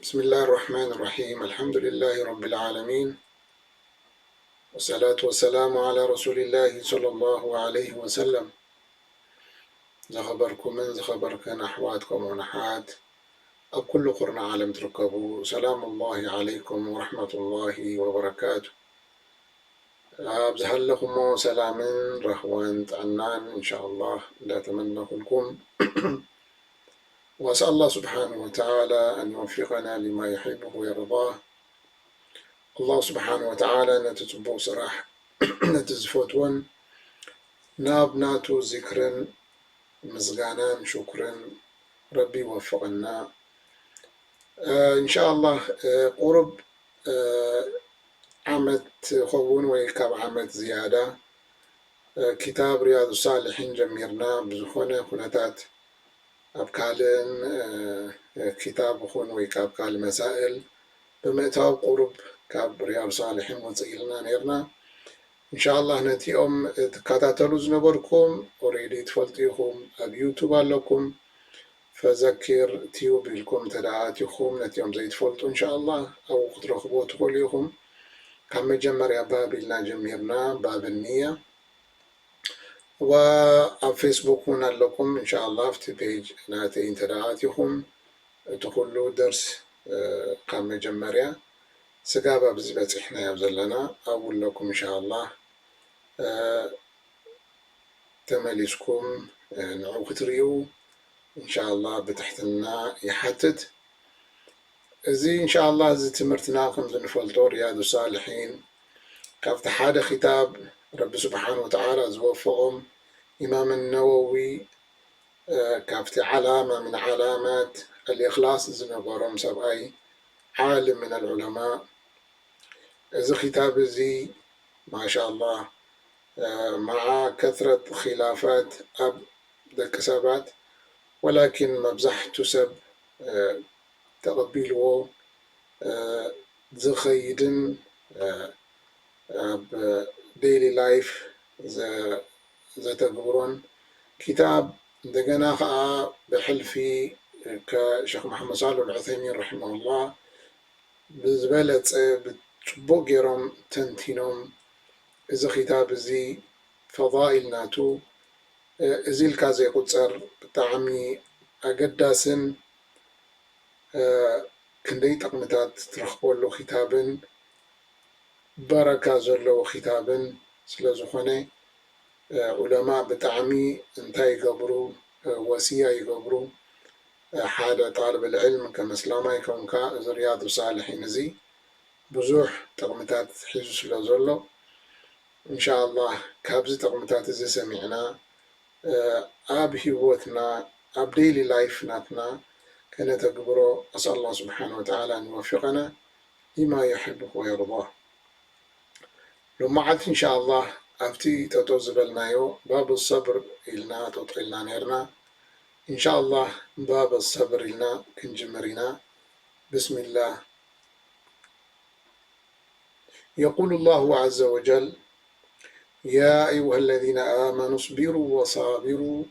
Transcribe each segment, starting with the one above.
بسم الله الرحمن الرحيم. الحمد لله رب العالمين. والصلاة والسلام على رسول الله صلى الله عليه وسلم. ዝኸበርኩምን ዝኸበርክን ኣሕዋት ከምኡውን ኣሓት ኣብ ኩሉ ኩርናዕ ዓለም ትርከቡ፣ ሰላም ላሂ ዓለይኩም ወረሕመቱላሂ ወበረካቱ። ኣብ ዝሃለኹሞ ሰላምን ራህዋን ጥዕናን እንሻኣላህ እንዳተመነኹልኩም፣ وأسأل الله سبحانه وتعالى أن يوفقنا لما يحبه ويرضاه. ኣላህ ስብሓን ወተዓላ ነቲ ጽቡቕ ስራሕ፣ ነቲ ዝፈትዎን ናብ ናቱ ዚክርን ምስጋናን ሽኩርን ረቢ ይወፍቐና። እ፣ እንሻኣላህ፣ እ፣ ቁሩብ፣ እ፣ ዓመት ኸውን ወይ ካብ ዓመት ዝያዳ፣ እ፣ ኪታብ ሪያዱ ሳልሒን ጀሚርና። ብዝኾነ ኩነታት ኣብ ካልእን፣ እ፣ ኪታብ ይኹን ወይ ካብ ካልእ መሳእል ብምእታው ቁሩብ ካብ ሪያዱ ሳልሒን ውፅእ ኢልና ነይርና። እንሻኣላህ ነቲኦም ትከታተሉ ዝነበርኩም ኦሬዲ ትፈልጡ ኢኹም። ኣብ ዩቱብ ኣለኩም፣ ፈዘኪር ቲዩብ ኢልኩም እንተ ደኣ ኣቲኹም ነቲኦም ዘይትፈልጡ እንሻኣላህ ኣብኡ ክትረኽብዎ ትኽእሉ ኢኹም። ካብ መጀመርያ ባብ ኢልና ጀሚርና፣ ባብ ንያ። ወኣብ ፌስቡክ እውን ኣለኩም እንሻኣላህ ኣብቲ ፔጅ ናተይ እንተ ደኣ ኣቲኹም እቲ ኩሉ ደርስ፣ እ፣ ካብ መጀመርያ ስጋብ ኣብዚ በጺሕናዮ ዘለና ኣብኡ ኣለኩም እንሻኣላህ። እ፣ ተመሊስኩም፣ እ፣ ንዑ ክትርእዩ እንሻኣላህ ብትሕትና ይሓትት። እዚ እንሻኣላህ እዚ ትምህርትና ከምዚ ንፈልጦ ሪያዱ ሳልሒን ካብቲ ሓደ ኪታብ ረቢ ስብሓን ወተዓላ ዝወፈቖም ኢማም ነወዊ፣ እ፣ ካብቲ ዓላማ ምን ዓላማት ኣልእኽላስ ዝነበሮም ሰብኣይ ዓልም ምን ኣልዑለማ። እዚ ኪታብ እዚ ማሻኣላህ፣ እ፣ መዓ ከትረት ኺላፋት ኣብ ደቂ ሰባት፣ ወላኪን መብዛሕቱ ሰብ፣ እ፣ ተቐቢልዎ፣ እ፣ ዝኸይድን፣ እ፣ ኣብ ዴይሊ ላይፍ ዘ-፣ ዘተግብሮን ኪታብ፣ እንደገና ኸዓ ብሕልፊ ከሸኽ መሓመድ ሳልሕ ኣልዑሰይሚን ረሒመሁላህ ብዝበለጸ ብጽቡቕ ገይሮም ተንቲኖም፣ እዚ ኪታብ እዚ ፈዳኢል ናቱ፣ እ፣ እዚ ኢልካ ዘይቁጸር ብጣዕሚ ኣገዳስን፣ እ፣ ክንደይ ጠቕምታት ትረኽበሉ ኪታብን በረካ ዘለዎ ኪታብን ስለ ዝኾነ፣ እ፣ ዑለማ ብጣዕሚ እንታይ ይገብሩ፣ እ፣ ወስያ ይገብሩ። እ፣ ሓደ ጣልብ ልዕልም ከም እስላማይ ከውንካ እዚ ሪያዱ ሳልሒን እዚ ብዙሕ ጥቕምታት ሒዙ ስለ ዘሎ፣ እንሻኣላህ ካብዚ ጥቕምታት እዚ ሰሚዕና፣ እ፣ ኣብ ህይወትና፣ ኣብ ዴይሊ ላይፍ ናትና ከነተግብሮ ኣስኣል ኣላህ ስብሓን ወተዓላ ኣን ይወፊቐና ሊማ ዩሕብ ወየርዳ። ሎማዓልቲ እንሻኣላህ ኣብቲ ጠጦ ዝበልናዮ ባብ ሰብር ኢልና ጠጦ ኢልና ነይርና። እንሻኣላህ ባብ ሰብር ኢልና ክንጅምር ኢና። ብስሚላህ። يقول الله عز وجل: يا أيها الذين آمنوا اصبروا وصابروا،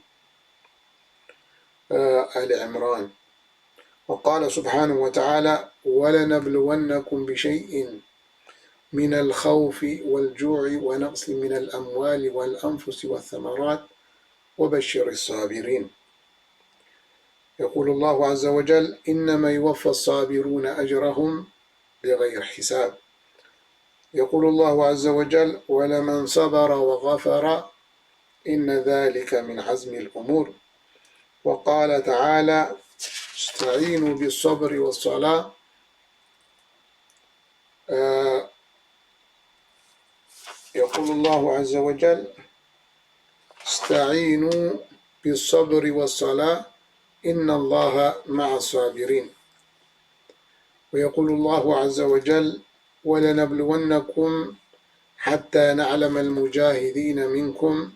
آه، آل عمران. وقال سبحانه وتعالى: ولنبلونكم بشيء من الخوف والجوع ونقص من الأموال والأنفس والثمرات وبشر الصابرين. يقول الله عز وجل: إنما يوفى الصابرون أجرهم بغير حساب. يقول الله عز وجل: ولمن صبر وغفر إن ذلك من عزم الأمور. وقال تعالى: استعينوا بالصبر والصلاة. آه، يقول الله عز وجل: استعينوا بالصبر والصلاة إن الله مع الصابرين. ويقول الله عز وجل: ولنبلونكم حتى نعلم المجاهدين منكم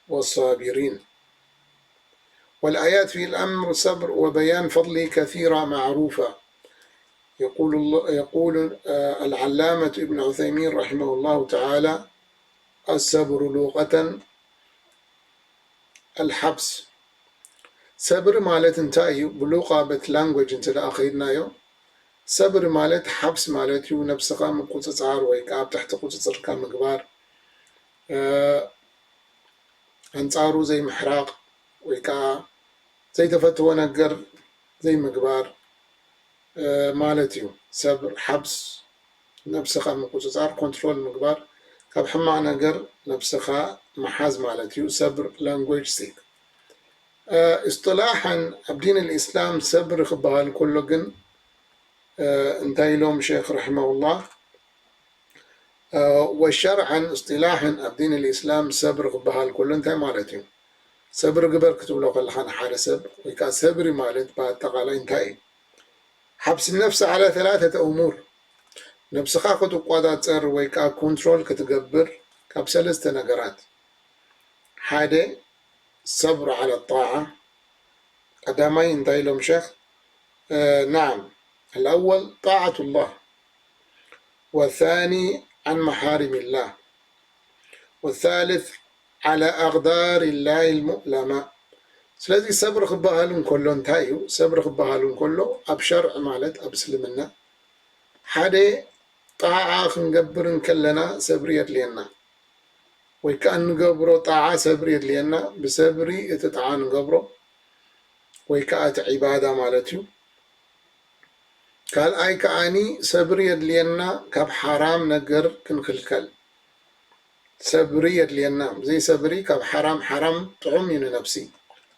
والصابرين. والآيات في الأمر صبر وبيان فضله كثيرة معروفة. يقول الله، يقول، آه، العلامة ابن عثيمين رحمه الله تعالى: الصبر لغة الحبس، ሰብሪ ማለት እንታይ እዩ? ብሉቓ በት ላንጎጅ እንተ ደኣ ኸይድናዮ፣ ሰብሪ ማለት ሓብስ ማለት እዩ። ነብስኻ ምቁጽጻር ወይ ከኣ ኣብ ትሕቲ ቁጽጽርካ ምግባር፣ እ፣ ኣንጻሩ ዘይምሕራቕ ወይ ከኣ ዘይተፈትዎ ነገር ዘይምግባር፣ እ፣ ማለት እዩ። ሰብር፣ ሓብስ፣ ነብስኻ ምቁጽጻር፣ ኮንትሮል ምግባር፣ ካብ ሕማቕ ነገር ነብስኻ ምሓዝ ማለት እዩ። ሰብር፣ ላንጎጅ ስቲክ። እ፣ እስጥላሓን ኣብ ዲን ልእስላም ሰብር ክበሃል ከሎ ግን፣ እ፣ እንታይ ኢሎም ሼክ ረሒመሁላህ? እ፣ ወሸርዓን እስጢላሕን ኣብ ዲን ልእስላም ሰብር ክበሃል ከሎ እንታይ ማለት እዩ? ሰብር ግበር ክትብሎ ከለኻ ንሓደ ሰብ ወይ ከኣ ሰብሪ ማለት ብኣጠቓላይ እንታይ እዩ? ሓብሲ ነፍሲ ዓላ ተላተተ እሙር፣ ነብስኻ ክትቆጻጸር ወይ ከኣ ኮንትሮል ክትገብር ካብ ሰለስተ ነገራት። ሓደ ሰብር ዓላ ጣዓ፣ ቀዳማይ እንታይ ኢሎም ሸኽ? እ፣ ናዓም፣ الأول طاعة الله والثاني عن محارم الله والثالث على أقدار الله المؤلمة። ስለዚ ሰብሪ ክበሃል እንከሎ እንታይ እዩ? ሰብሪ ክበሃል እንከሎ ኣብ ሸርዕ ማለት ኣብ እስልምና ሓደ ጣዓ ክንገብር እንከለና ሰብሪ የድልየና። ወይ ከኣ እንገብሮ ጣዓ ሰብሪ የድልየና። ብሰብሪ እቲ ጣዓ ንገብሮ ወይ ከኣ እቲ ዒባዳ ማለት እዩ። ካልኣይ ከኣኒ ሰብሪ የድልየና ካብ ሓራም ነገር ክንክልከል። ሰብሪ የድልየና። ብዘይ ሰብሪ ካብ ሓራም፣ ሓራም ጥዑም እዩ ንነብሲ።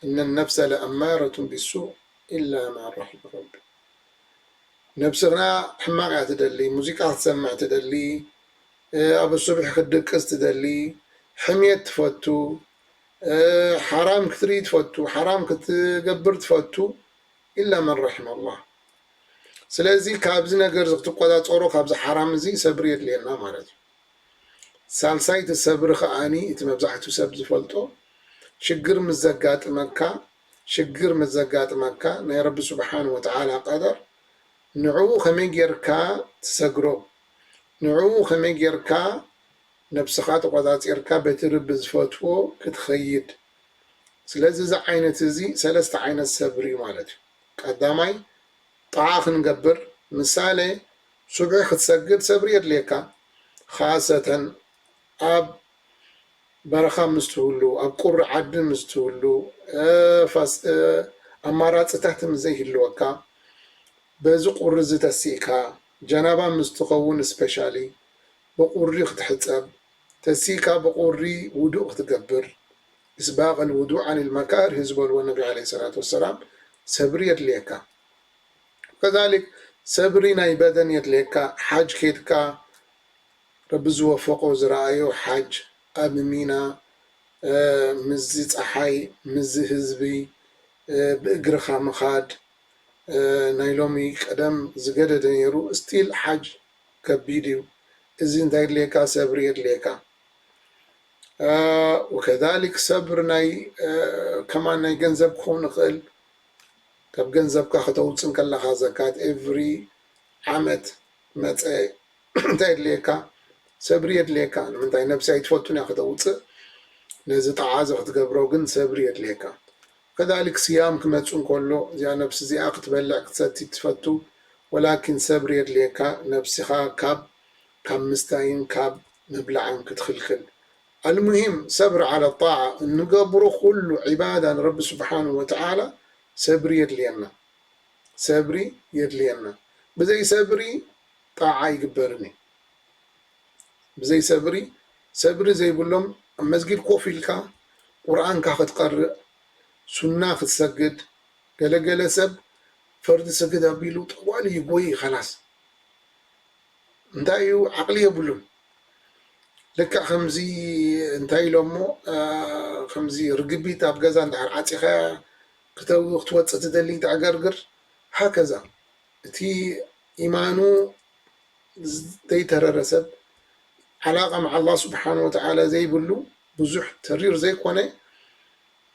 እነ ነፍሰ ለኣማረቱን ቢሱእ ኢላ ማ ረሒመ ረቢ። ነብስና ሕማቕ እያ ትደሊ፣ ሙዚቃ ክትሰምዕ ትደሊ፣ እ፣ ኣብ ሱብሒ ክትድቅስ ትደሊ፣ ሕምየት ትፈቱ፣ እ፣ ሓራም ክትርኢ ትፈቱ፣ ሓራም ክትገብር ትፈቱ፣ ኢላ መን ረሒመ ኣላህ። ስለዚ ካብዚ ነገር እዚ ክትቆጻጸሮ፣ ካብዚ ሓራም እዚ ሰብሪ የድልየና ማለት እዩ። ሳልሳይ እቲ ሰብሪ ከኣኒ እቲ መብዛሕትኡ ሰብ ዝፈልጦ ሽግር ምስ ዘጋጥመካ፣ ሽግር ምስ ዘጋጥመካ ናይ ረቢ ስብሓን ወተዓላ ቀደር ንዕኡ ከመይ ጌርካ ትሰግሮ፣ ንዕኡ ከመይ ጌርካ ነብስኻ ተቆጻጺርካ በቲ ርቢ ዝፈትዎ ክትኸይድ። ስለዚ እዚ ዓይነት እዚ ሰለስተ ዓይነት ሰብሪ እዩ ማለት እዩ። ቀዳማይ ጣዓ ክንገብር፣ ምሳሌ ሱብሒ ክትሰግድ ሰብሪ የድልየካ። ኻሰተን ኣብ በረኻ ምስ ትህሉ፣ ኣብ ቁሪ ዓዲ ምስ ትህሉ፣ እ፣ ፋስ-፣ እ፣ ኣማራጽታት ምስ ዘይህልወካ፣ በዚ ቁሪ እዚ ተሲእካ፣ ጀናባ ምስ ትኸውን ስፔሻሊ ብቁሪ ክትሕጸብ፣ ተሲእካ ብቁሪ ውዱእ ክትገብር፣ እስባቕ ልውዱእ ዓን ልመካርህ ዝበልዎ ነቢ ዓለይሂ ሰላቱ ወሰላም ሰብሪ የድልየካ። ከዛሊክ ሰብሪ ናይ በደን የድልየካ። ሓጅ ኬድካ ረቢ ዝወፈቆ ዝረኣዮ ሓጅ ኣብ ሚና፣ እ፣ ምስዚ ጸሓይ፣ ምስዚ ህዝቢ፣ እ፣ ብእግርኻ ምኻድ፣ እ፣ ናይ ሎሚ ቀደም ዝገደደ ነይሩ። ስቲል ሓጅ ከቢድ እዩ። እዚ እንታይ የድልየካ? ሰብሪ የድልየካ። እ፣ ወከዛሊክ ሰብር ናይ፣ እ፣ ከማን ናይ ገንዘብ ክኸውን ይኽእል። ካብ ገንዘብካ ከተውፅእ እንከለኻ ዘካት ኤቭሪ ዓመት መፀ እንታይ የድልየካ? ሰብሪ የድልየካ። ንምንታይ? ነብሲ ኣይትፈቱን እያ ከተውፅእ። ነዚ ጣዓ እዚ ክትገብሮ ግን ሰብሪ የድልየካ። ከዛሊክ ስያም ክመፅእ እንከሎ እዚኣ ነብሲ እዚኣ ክትበልዕ ክትሰቲ ትፈቱ፣ ወላኪን ሰብሪ የድልየካ። ነብስኻ ካብ፣ ካብ ምስታይን ካብ ምብላዕን ክትኽልክል። ኣልሙሂም ሰብር ዓለ ጣዓ፣ እንገብሮ ኩሉ ዒባዳ ንረቢ ስብሓንሁ ወተዓላ ሰብሪ የድልየና። ሰብሪ የድልየና። ብዘይ ሰብሪ ጣዓ ኣይግበርን እዩ። ብዘይ ሰብሪ፣ ሰብሪ ዘይብሎም ኣብ መስጊድ ኮፍ ኢልካ ቁርኣንካ ክትቀርእ፣ ሱና ክትሰግድ፣ ገለገለ ሰብ ፈርዲ ስግድ ኣቢሉ ጠዋሊ ይጎይ ኸላስ። እንታይ እዩ? ዓቕሊ የብሉን። ልክዕ ከምዚ እንታይ ኢሎሞ፣ እ፣ ከምዚ ርግቢት ኣብ ገዛ እንድሕር ዓጺኻያ ክተው-፣ ክትወጽእ ትደሊ ተዕገርግር፣ ሃከዛ። እቲ ኢማኑ ዘይተረረ ሰብ፣ ዓላቃ መዓ ኣላህ ስብሓን ወተዓላ ዘይብሉ፣ ብዙሕ ተሪር ዘይኮነ፣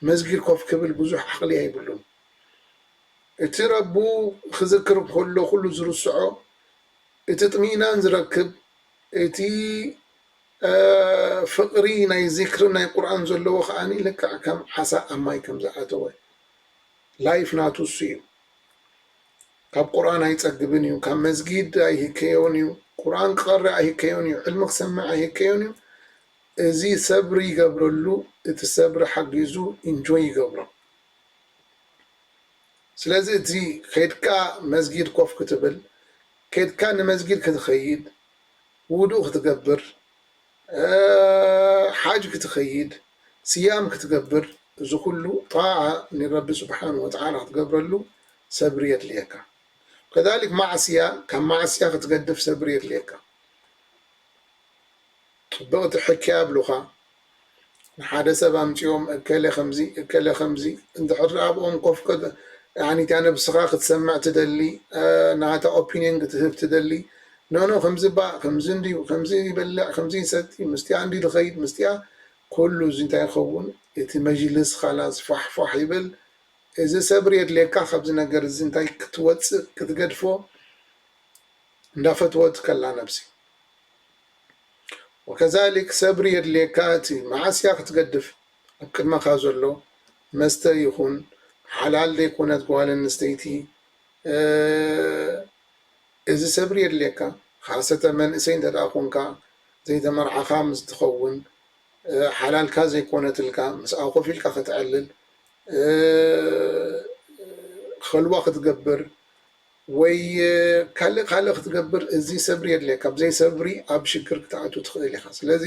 መስጊድ ኮፍ ክብል ብዙሕ ዓቕሊ ኣይብሉን። እቲ ረቡ ክዝክር እንከሎ ኩሉ ዝርስዖ፣ እቲ ጥሚእናን ዝረክብ፣ እቲ፣ እ፣ ፍቕሪ ናይ ዚክርን ናይ ቁርኣን ዘለዎ ከኣኒ ልክዕ ከም ዓሳ ኣብ ማይ ከም ዝኣተወ። ላይፍ ናቱ እሱ እዩ። ካብ ቁርኣን ኣይጸግብን እዩ፣ ካብ መስጊድ ኣይህከዮን እዩ፣ ቁርኣን ክቐርእ ኣይህከዮን እዩ፣ ዕልሚ ክሰምዕ ኣይህከዮን እዩ። እዚ ሰብሪ ይገብረሉ፣ እቲ ሰብሪ ሓጊዙ ኢንጆይ ይገብሮ። ስለዚ እቲ ከድካ መስጊድ ኮፍ ክትብል፣ ከድካ ንመስጊድ ክትኸይድ፣ ውዱእ ክትገብር፣ ሓጅ ክትኸይድ፣ ስያም ክትገብር፣ እዚ ኩሉ ጣዓ ንረቢ ስብሓን ወተዓላ ክትገብረሉ ሰብሪ የድልየካ። ከዛሊክ ማዕስያ፣ ካብ ማዕስያ ክትገድፍ ሰብሪ የድልየካ። ጽብቕቲ ሕክያ ኣብሉኻ። ንሓደ ሰብ ኣምጺኦም እከለ ከምዚ እከለ ከምዚ እንድሕር ኣብኦም ኮፍ ከ-፣ ያኒ እታ ነብስኻ ክትሰምዕ ትደሊ፣ ናታ ኦፒንየን ክትህብ ትደሊ። ኖኖ ከምዚ ባ ከምዚ እንድዩ፣ ከምዚ ይበልዕ፣ ከምዚ ይሰቲ፣ ምስቲያ እንዲ ዝኸይድ፣ ምስቲያ ኩሉ እዚ እንታይ ይኸውን? እቲ መጅልስ ኻላስ ፋሕፋሕ ይብል። እዚ ሰብሪ የድልየካ ካብዚ ነገር እዚ እንታይ ክትወጽእ ክትገድፎ እንዳፈትወት ከላ ነብሲ። ወከዛሊክ ሰብሪ የድልየካ እቲ መዓስያ ክትገድፍ ኣብ ቅድመኻ ዘሎ መስተ ይኹን ሓላል ዘይኮነት ጓል ኣንስተይቲ፣ እዚ ሰብሪ የድልየካ። ካሰተ መንእሰይ እንተ ደኣ ኮንካ ዘይተመርዓኻ ምስ ትኸውን ሓላልካ ዘይኮነትልካ ምስኣ ኮፍ ኢልካ ከተዕልል ኸልዋ ክትገብር ወይ ካልእ ካልእ ክትገብር እዚ ሰብሪ የድልየካ። ብዘይ ሰብሪ ኣብ ሽግር ክትኣቱ ትኽእል ኢኻ። ስለዚ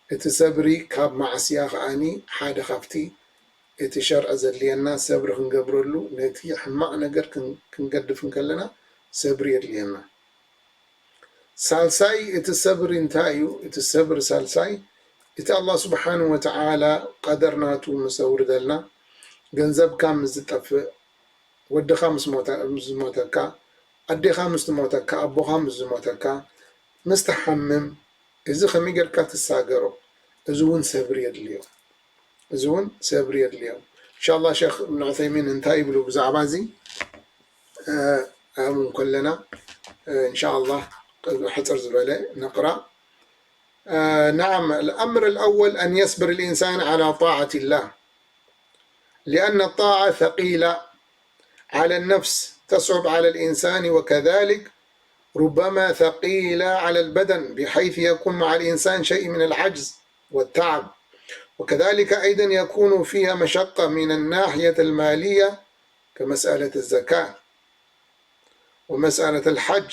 እቲ ሰብሪ ካብ ማዕስያ ከኣኒ ሓደ ካብቲ እቲ ሸርዒ ዘድልየና ሰብሪ ክንገብረሉ ነቲ ሕማቕ ነገር ክን-፣ ክንገድፍ እንከለና ሰብሪ የድልየና። ሳልሳይ እቲ ሰብሪ እንታይ እዩ? እቲ ሰብሪ ሳልሳይ እቲ ኣላህ ስብሓን ወተዓላ ቀደር ናቱ ምስ ኣውርደልና ገንዘብካ ምስ ዝጠፍእ ወድኻ ምስ ሞተ-፣ ምስ ዝሞተካ፣ ኣዴኻ ምስ ትሞተካ፣ ኣቦኻ ምስ ዝሞተካ፣ ምስ ትሓምም፣ እዚ ከመይ ጌርካ ትሳገሮ? እዚ እውን ሰብሪ የድልዮ። እዚ እውን ሰብሪ የድልዮ። እንሻላ ሸኽ እብን ዑሰይሚን እንታይ ይብሉ ብዛዕባ እዚ ኣብኡ እንከለና እንሻላ ሕፅር ዝበለ ነቕራ። نعم، الأمر الأول أن يصبر الإنسان على طاعة الله، لأن الطاعة ثقيلة على النفس، تصعب على الإنسان، وكذلك ربما ثقيلة على البدن، بحيث يكون مع الإنسان شيء من العجز والتعب، وكذلك أيضًا يكون فيها مشقة من الناحية المالية كمسألة الزكاة ومسألة الحج،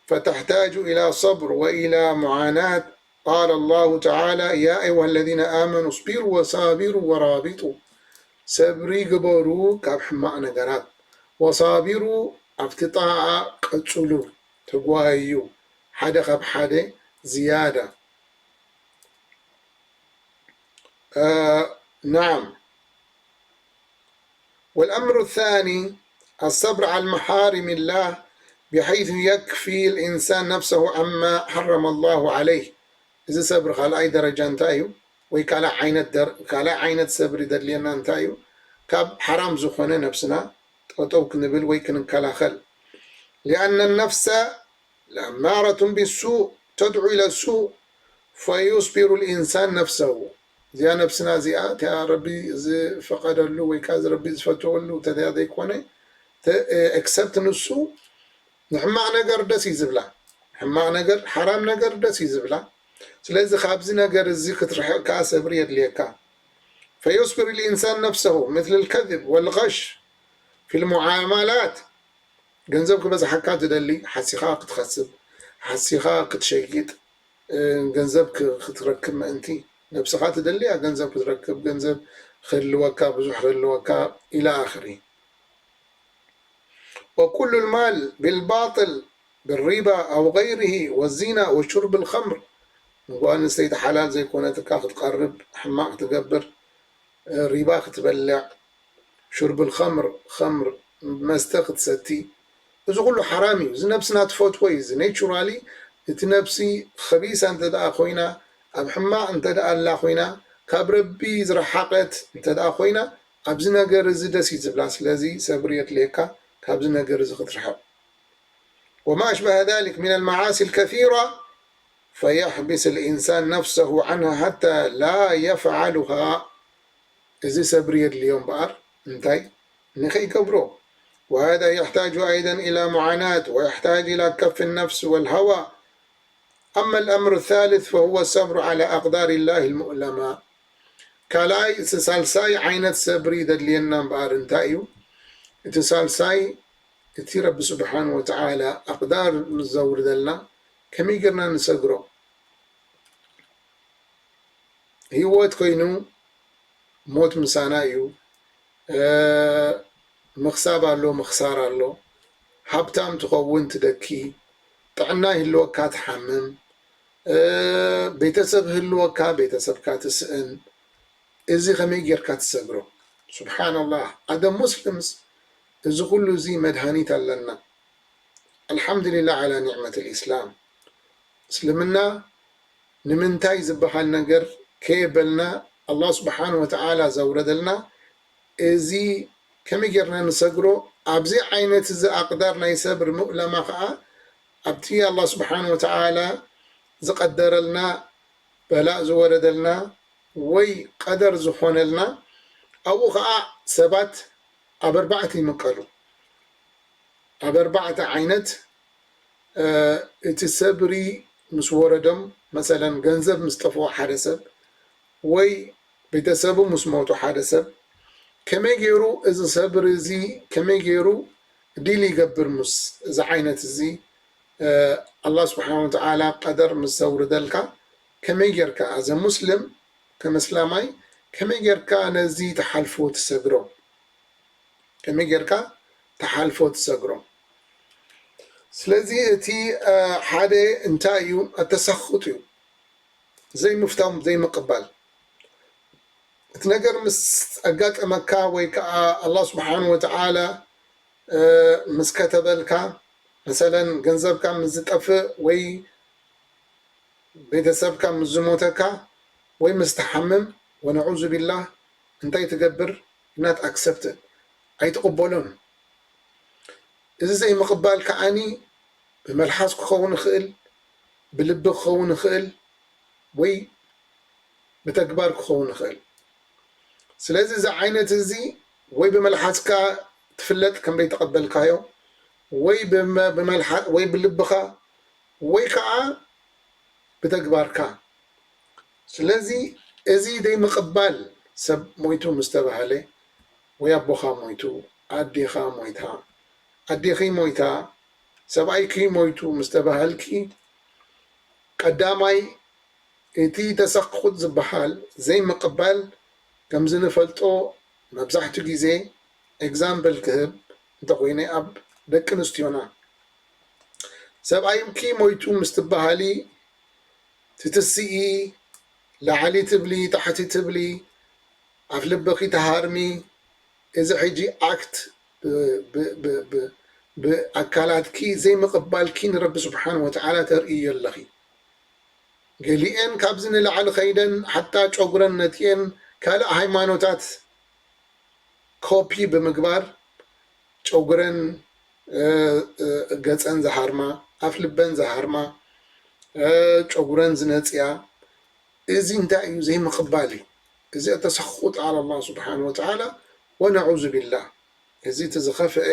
فتحتاج إلى صبر وإلى معاناة. قال الله تعالى: يا أيها الذين آمنوا اصبروا وصابروا ورابطوا. ሰብሪ ግበሩ ካብ ሕማቕ ነገራት። ወሳቢሩ፣ ኣብቲ ጣዓ ቀጽሉ፣ ተጓየዩ፣ ሓደ ካብ ሓደ ዝያዳ። آه، نعم. والأمر الثاني الصبر على محارم الله بحيث يكفي الإنسان نفسه عما حرم الله عليه. እዚ ሰብሪ ካልኣይ ደረጃ እንታይ እዩ? ወይ ካልኣይ ዓይነት ደር-፣ ካልኣይ ዓይነት ሰብሪ ዘድልየና እንታይ እዩ? ካብ ሓራም ዝኾነ ነብስና ጠጠው ክንብል ወይ ክንከላኸል። لأن النفس لأمارة بالسوء تدعو إلى السوء فيصبر الإنسان نفسه. እዚኣ ነብስና እዚኣ እቲኣ ረቢ ዝፈቐደሉ ወይ ከዓ ረቢ ዝፈተወሉ ተዚኣ ዘይኮነ፣ ተ-፣ ኤክሰፕት ንሱ ንሕማቕ ነገር ደስ እዩ ዝብላ። ሕማቕ ነገር፣ ሓራም ነገር ደስ እዩ ዝብላ። ስለዚ ካብዚ ነገር እዚ ክትርሕቕ ከዓ ሰብሪ የድልየካ። فيصبر الإنسان نفسه مثل الكذب والغش في المعاملات. ገንዘብ ክበዝሓካ ትደሊ፣ ሓሲኻ ክትኸስብ፣ ሓሲኻ ክትሸይጥ፣ እ፣ ገንዘብ ክ-፣ ክትረክብ ምእንቲ ነብስኻ ትደልያ ገንዘብ ክትረክብ፣ ገንዘብ ክህልወካ፣ ብዙሕ ክህልወካ ኢላ ኣኽሪ። وكل المال بالباطل بالربا أو غيره والزنا وشرب الخمر። ንጓል ኣንስተይቲ ሓላል ዘይኮነትካ ክትቀርብ፣ ሕማቕ ክትገብር፣ እ፣ ሪባ ክትበልዕ፣ ሹርብ ልኸምር፣ ኸምር፣ መስተ ክትሰቲ፣ እዚ ኩሉ ሓራም እዩ። እዚ ነብስና ትፈትዎ እዩ። እዚ ኔቹራሊ እቲ ነብሲ ኸቢሳ እንተ ደኣ ኮይና፣ ኣብ ሕማቕ እንተ ደኣ ኣላ ኮይና፣ ካብ ረቢ ዝረሓቐት እንተ ደኣ ኮይና፣ ኣብዚ ነገር እዚ ደስ እዩ ዝብላ። ስለዚ ሰብሪ የድልየካ ካብዚ ነገር እዚ ክትርሕቕ። وما أشبه ذلك من المعاصي الكثيرة فيحبس الإنسان نفسه عنها حتى لا يفعلها. እዚ ሰብሪ የድልዮ እምበኣር እንታይ ንኸይገብሮ። وهذا يحتاج أيضا إلى معاناة ويحتاج إلى كف النفس والهوى. أما الأمر الثالث فهو الصبر على أقدار الله المؤلمة. ካልኣይ፣ እቲ ሳልሳይ ዓይነት ሰብሪ ዘድልየና እምበኣር እንታይ እዩ? እቲ ሳልሳይ፣ እቲ ረቢ ስብሓን ወተዓላ ኣቅዳር ምስ ዘውርደልና ከመይ ጌርና ንሰግሮ? ህይወት ኮይኑ ሞት ምሳና እዩ። እ፣ ምኽሳብ ኣሎ፣ ምኽሳር ኣሎ። ሃብታም ትኸውን ትደኪ፣ ጥዕና ይህልወካ ትሓምም፣ እ፣ ቤተሰብ ህልወካ ቤተሰብካ ትስእን። እዚ ከመይ ጌርካ ትሰግሮ? ሱብሓነላህ። ኣደ ሙስሊምስ እዚ ኩሉ እዚ መድሃኒት ኣለና። ኣልሓምዱሊላህ ዓላ ኒዕመት ልኢስላም። እስልምና ንምንታይ ዝበሃል ነገር ከየበልና ኣላህ ስብሓን ወተዓላ ዘውረደልና እዚ ከመይ ጌርና ንሰግሮ? ኣብዚ ዓይነት እዚ ኣቅዳር ናይ ሰብር ሙእለማ ከዓ ኣብቲ ኣላህ ስብሓን ወተዓላ ዝቀደረልና በላእ ዝወረደልና ወይ ቀደር ዝኾነልና ኣብኡ ከዓ ሰባት ኣብ ኣርባዕተ ይምቀሉ። ኣብ ኣርባዕተ ዓይነት፣ እ፣ እቲ ሰብሪ ምስ ወረዶም፣ መሰለን ገንዘብ ምስ ጠፍኦ ሓደ ሰብ ወይ ቤተሰቡ ምስ ሞቱ ሓደ ሰብ፣ ከመይ ገይሩ እዚ ሰብሪ እዚ ከመይ ገይሩ ዲል ይገብር ምስ እዚ ዓይነት እዚ፣ እ፣ ኣላህ ስብሓን ወተዓላ ቀደር ምስ ዘውርደልካ ከመይ ጌርካ ኣዘ ሙስሊም ከም እስላማይ ከመይ ጌርካ ነዚ ትሓልፎ ትሰግሮ? ከመይ ጌርካ ትሓልፎ ትሰግሮ? ስለዚ እቲ፣ እ፣ ሓደ እንታይ እዩ? ኣተሰኹጥ እዩ። ዘይምፍታው፣ ዘይምቅባል። እቲ ነገር ምስ ኣጋጠመካ ወይ ከዓ ኣላህ ስብሓን ወተዓላ፣ እ፣ ምስ ከተበልካ፣ መሰለን ገንዘብካ ምስ ዝጠፍእ ወይ ቤተሰብካ ምስ ዝሞተካ ወይ ምስ ትሓምም፣ ወነዑዙ ቢላህ፣ እንታይ ትገብር? Not accepted፣ ኣይትቕበሎን። እዚ ዘይምቕባል ከዓኒ ብመልሓስ ክኸውን ይኽእል፣ ብልቢ ክኸውን ይኽእል፣ ወይ ብተግባር ክኸውን ይኽእል። ስለዚ እዚ ዓይነት እዚ ወይ ብመልሓስካ ትፍለጥ ከም ዘይተቐበልካዮ፣ ወይ ብመ-፣ ብመልሓ-፣ ወይ ብልብኻ፣ ወይ ከዓ ብተግባርካ። ስለዚ እዚ ዘይምቕባል፣ ሰብ ሞይቱ ምስ ተባህለ፣ ወይ ኣቦኻ ሞይቱ፣ ኣዴኻ ሞይታ፣ ኣዴኺ ሞይታ፣ ሰብኣይኪ ሞይቱ ምስ ተባህልኪ፣ ቀዳማይ እቲ ተሰክኹት ዝበሃል ዘይምቕባል፣ ከምዚ ንፈልጦ መብዛሕትኡ ግዜ፣ ኤግዛምፕል ክህብ እንተኾይነ፣ ኣብ ደቂ ኣንስትዮና፣ ሰብኣይኪ ሞይቱ ምስ ትበሃሊ፣ ትትስኢ፣ ላዕሊ ትብሊ፣ ታሕቲ ትብሊ፣ ኣፍ ልብኺ ትሃርሚ። እዚ ሕጂ ኣክት ብ-፣ ብ-፣ ብ-፣ ብ-፣ ብኣካላትኪ ዘይምቕባልኪ ንረቢ ስብሓን ወተዓላ ተርእዮ ኣለኺ። ገሊኤን ካብዚ ንላዕሊ ኸይደን ሓታ ጨጉረን ነቲኤን ካልእ ሃይማኖታት ኮፒ ብምግባር ጨጉረን፣ እ፣ እ፣ ገጸን ዝሃርማ፣ ኣፍ ልበን ዝሃርማ፣ እ፣ ጨጉረን ዝነጽያ፣ እዚ እንታይ እዩ? ዘይምቕባል እዩ። እዚ ተሰኹጥ ዓላ ኣላህ ስብሓን ወተዓላ፣ ወነዑዙ ቢላህ። እዚ እቲ ዝኸፍአ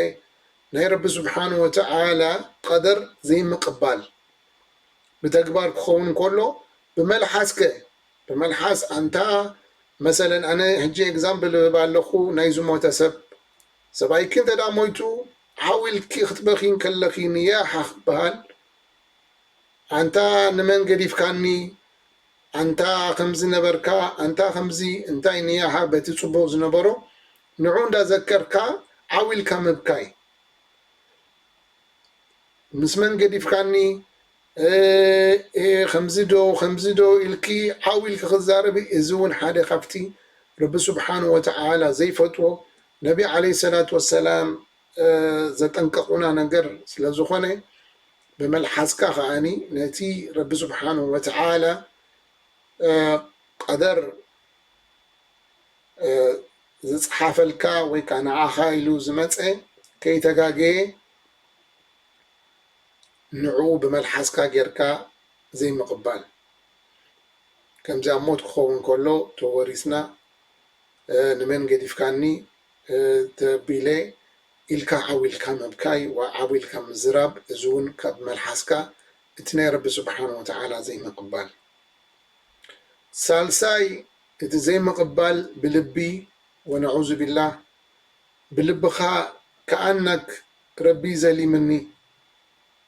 ናይ ረቢ ስብሓን ወተዓላ ቀደር ዘይምቕባል። ብተግባር ክኸውን ከሎ፣ ብመልሓስከ፣ ብመልሓስ ኣንታ፣ መሰለን ኣነ ሕጂ ኤግዛምፕል እህብ ኣለኹ፣ ናይ ዝሞተ ሰብ፣ ሰብኣይኪ እንተ ደኣ ሞይቱ፣ ዓው ኢልኪ ክትበኺ እንከለኺ ንያሓ ክበሃል፣ ኣንታ ንመን ገዲፍካኒ፣ ኣንታ ከምዚ ነበርካ፣ ኣንታ ከምዚ፣ እንታይ ንያሓ በቲ ጽቡቕ ዝነበሮ፣ ንዑ እንዳዘከርካ ዓው ኢልካ ምብካይ። ምስ መን ገዲፍካኒ፣ እ፣ እ፣ ከምዚ ዶ፣ ከምዚ ዶ ኢልኪ ዓው ኢልኪ ክዛረቢ፣ እዚ እውን ሓደ ካብቲ ረቢ ስብሓን ወተዓላ ዘይፈትዎ፣ ነቢ ዓለይሂ ሰላቱ ወሰላም፣ እ፣ ዘጠንቀቑና ነገር ስለ ዝኾነ፣ ብመልሓስካ ከዓኒ ነቲ ረቢ ስብሓን ወተዓላ፣ እ፣ ቀደር፣ እ፣ ዝጸሓፈልካ ወይ ከኣ ንዓኻ ኢሉ ዝመጸ ከይተጋገየ ንዕኡ ብመልሓስካ ጌርካ ዘይምቕባል። ከምዚ ኣብ ሞት ክኸውን ከሎ ተወሪስና፣ እ፣ ንመን ገዲፍካኒ፣ እ፣ ተቢለ ኢልካ ዓው ኢልካ ምብካይ፣ ዋ-፣ ዓው ኢልካ ምዝራብ፣ እዚ እውን ካብ መልሓስካ እቲ ናይ ረቢ ስብሓን ወተዓላ ዘይምቕባል። ሳልሳይ፣ እቲ ዘይምቕባል ብልቢ፣ ወነዑዙ ቢላህ፣ ብልብኻ ከኣነክ ረቢ ዘሊምኒ፣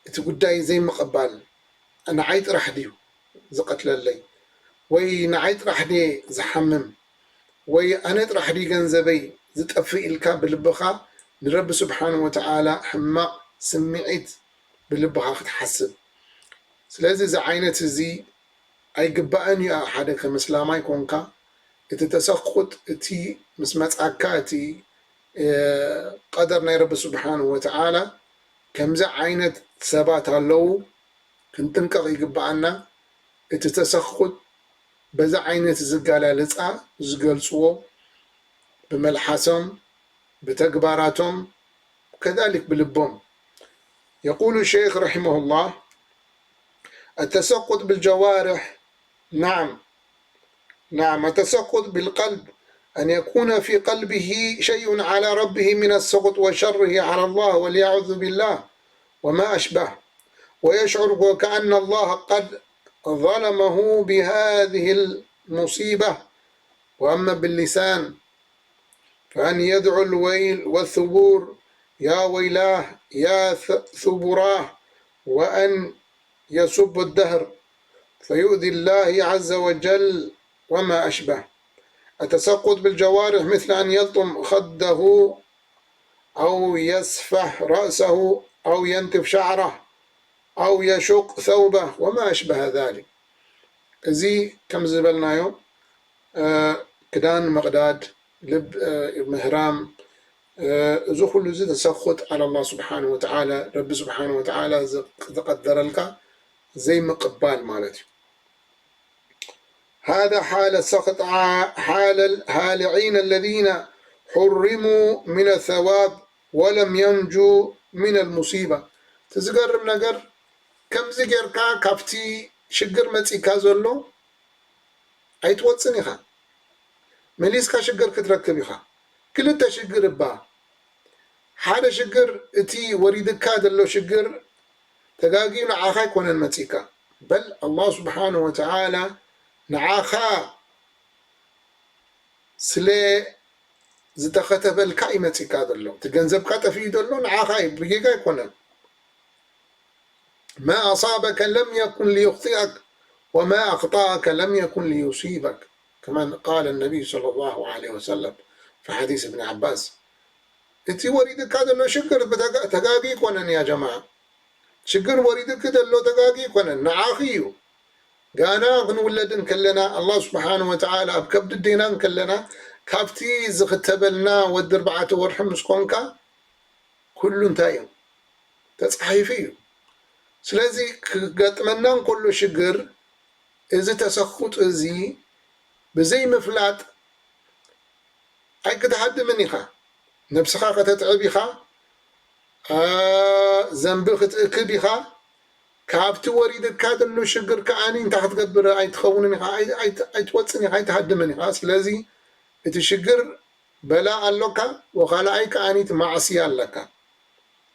እቲ ጉዳይ ዘይምቕባል፣ ንዓይ ጥራሕ ድዩ ዝቐትለለይ? ወይ ንዓይ ጥራሕ ድየ ዝሓምም? ወይ ኣነ ጥራሕ ድዩ ገንዘበይ ዝጠፍእ? ኢልካ ብልብኻ ንረቢ ስብሓን ወተዓላ ሕማቕ ስምዒት ብልብኻ ክትሓስብ። ስለዚ እዚ ዓይነት እዚ ኣይግባእን እዩ። ሓደ ከም እስላማይ ኮንካ እቲ ተሰኹጥ፣ እቲ ምስ መጻካ፣ እቲ፣ እ፣ ቀደር ናይ ረቢ ስብሓን ወተዓላ፣ ከምዚ ዓይነት ሰባት ኣለዉ፣ ክንጥንቀቕ ይግባኣና። እቲ ተሰኹጥ በዚ ዓይነት ዝገላልጻ ዝገልጽዎ ብመልሓሶም፣ ብተግባራቶም፣ ከዛሊክ ብልቦም። የቁሉ ሸይኽ ረሒመሁላህ፣ التسخط بالجوارح، نعم، نعم، التسخط بالقلب أن يكون في قلبه شيء على ربه من السخط وشره على الله، والعياذ بالله، وما أشبه، ويشعر وكأن الله قد ظلمه بهذه المصيبة. وأما باللسان فأن يدعو الويل والثبور، يا ويلاه، يا ث-، ثبوراه، وأن يسب الدهر، فيؤذي الله عز وجل وما أشبه. التسخط بالجوارح مثل أن يلطم خده، أو يسفح رأسه، أو ينتف شعره، أو يشق ثوبه، وما أشبه ذلك. እዚ ከም ዝበልናዮ፣ እ፣ ክዳን ምቕዳድ፣ ልብ፣ እ፣ ምህራም፣ እ፣ እዚ ኩሉ እዚ ተሰኹጥ ዓላ ኣላህ ስብሓን ወተዓላ፣ ረቢ ስብሓን ወተዓላ ዝ-፣ ዝቐደረልካ ዘይምቕባል ማለት እዩ። هذا حال السخط ع-، حال الهالعين الذين حرموا من الثواب ولم ينجوا من المصيبة. እቲ ዝገርም ነገር፣ ከምዚ ጌርካ ካብቲ ሽግር መጺካ ዘሎ ኣይትወጽን ኢኻ። መሊስካ ሽግር ክትረክብ ኢኻ። ክልተ ሽግር እባ። ሓደ ሽግር፣ እቲ ወሪድካ ዘሎ ሽግር ተጋግዩ ንዓኻ ኣይኮነን መጺካ። በል ኣላህ ስብሓነ ወተዓላ ንዓኻ ስለ ዝተኸተበልካ እዩ መጺካ ዘሎ። እቲ ገንዘብካ ጠፊኡ ዘሎ ንዓኻ እዩ፣ ብጌጋ ኣይኮነን። ما أصابك لم يكن ليخطئك وما أخطأك لم يكن ليصيبك، كما قال النبي صلى الله عليه وسلم في حديث ابن عباس. እቲ ወሪድካ ዘሎ ሽግር ብተጋ-፣ ተጋጊ ይኮነን ያ ጀማዓ። ሽግር ወሪድክ ዘሎ ተጋጊ ይኮነን፣ ንዓኺ እዩ። ጋና ክንውለድ እንከለና፣ ኣላህ ስብሓነ ወተዓላ ኣብ ከብዲ ዴና እንከለና፣ ካብቲ ዝኽተበልና ወዲ ኣርባዕተ ወርሒ ምስ ኮንካ፣ ኩሉ እንታይ እዩ? ተጻሒፉ እዩ። ስለዚ ክገጥመና እንከሎ ሽግር፣ እዚ ተሰኹጥ እዚ ብዘይምፍላጥ ኣይክትሃድምን ኢኻ። ነብስኻ ከተትዕብ ኢኻ፣ ኣ፣ ዘንቢ ክትእክብ ኢኻ። ካብቲ ወሪድካ ዘሎ ሽግር ከኣኒ እንታይ ክትገብር ኣይትኸውንን ኢኻ፣ ኣይ-፣ ኣይ-፣ ኣይትወጽን ኢኻ፣ ኣይትሃድምን ኢኻ። ስለዚ እቲ ሽግር በላ ኣሎካ፣ ወኻልኣይ ከኣኒ እቲ ማዕስያ ኣለካ።